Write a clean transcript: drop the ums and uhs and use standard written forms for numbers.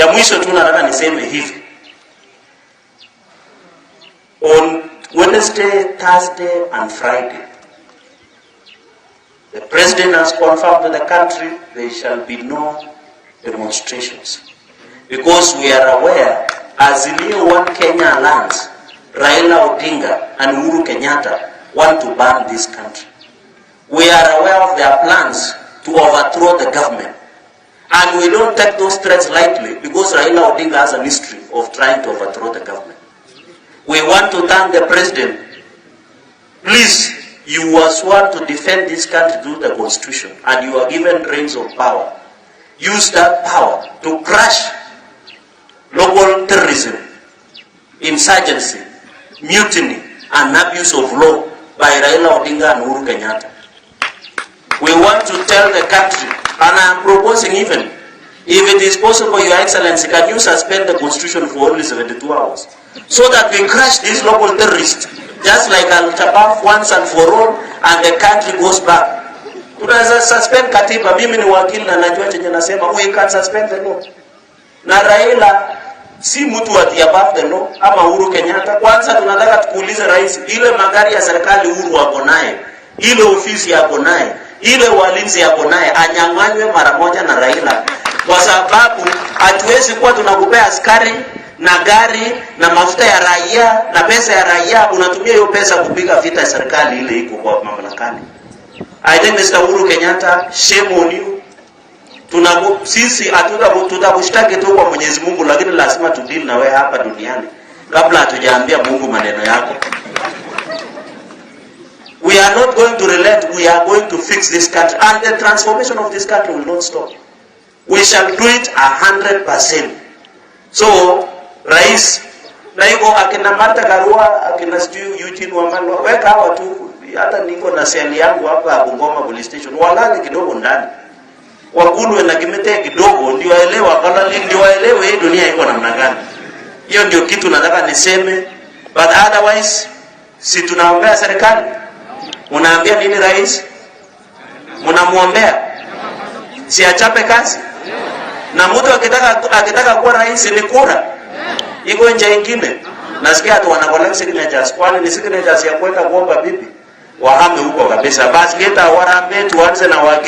Ya mwisho tu nataka niseme hivi. On Wednesday, Thursday and Friday, the president has confirmed to the country there shall be no demonstrations. Because we are aware, Azimio One Kenya Alliance, Raila Odinga and Uhuru Kenyatta want to burn this country. We are aware of their plans to overthrow the government. And we don't take those threats lightly because Raila Odinga has a history of trying to overthrow the government. We want to thank the president. Please, you were sworn to defend this country through the constitution and you are given reins of power. Use that power to crush local terrorism, insurgency, mutiny, and abuse of law by Raila Odinga and Uhuru Kenyatta. We want to tell the country, and I am proposing even, if it is possible, Your Excellency, can you suspend the constitution for only 72 hours? So that we crush these local terrorists, just like Al-Shabaab once and for all, and the country goes back. Tunaweza suspend katiba. Mimi ni wakili na najua chenye nasema. We can suspend the law. Na Raila si mtu ati above the law ama Uhuru Kenyatta. Kwanza tunataka tukuulize rais, ile magari ya serikali Uhuru wako naye, ile ofisi yako naye, ile walinzi yako naye, anyang'anywe mara moja na Raila, kwa sababu hatuwezi kuwa tunakupea askari na gari na mafuta ya raia na pesa ya raia, unatumia hiyo pesa kupiga vita ya serikali ile iko kwa mamlakani. I think Mr. Uhuru Kenyatta, shame on you. Sisi hatuta tutakushtaki tu kwa Mwenyezi Mungu, lakini lazima tudeal na wewe hapa duniani kabla hatujaambia Mungu maneno yako. We are not going to relent, we are going to fix this country, and the transformation of this country will not stop. We shall do it 100%. So, Rais, na iko akina Martha Karua, akina sijui Eugene Wamalwa, weka hawa tu, hata niko na cell yangu hapa Bungoma Police Station, walale kidogo ndani, wakulwe na kimete kidogo, ndio waelewe, wakalali, ndio waelewe hii dunia iko namna gani. Hiyo ndio kitu nataka niseme, but otherwise, si tunaombea serikali. Unaambia nini rais? Mnamuombea si achape kazi? Na mtu akitaka kuwa rais ni kura, iko nje ingine. Nasikia watu wana collect signatures, kwani ni signatures ya kwenda kuomba bibi? Wahame huko kabisa. Basi leta harambee tuanze na wagi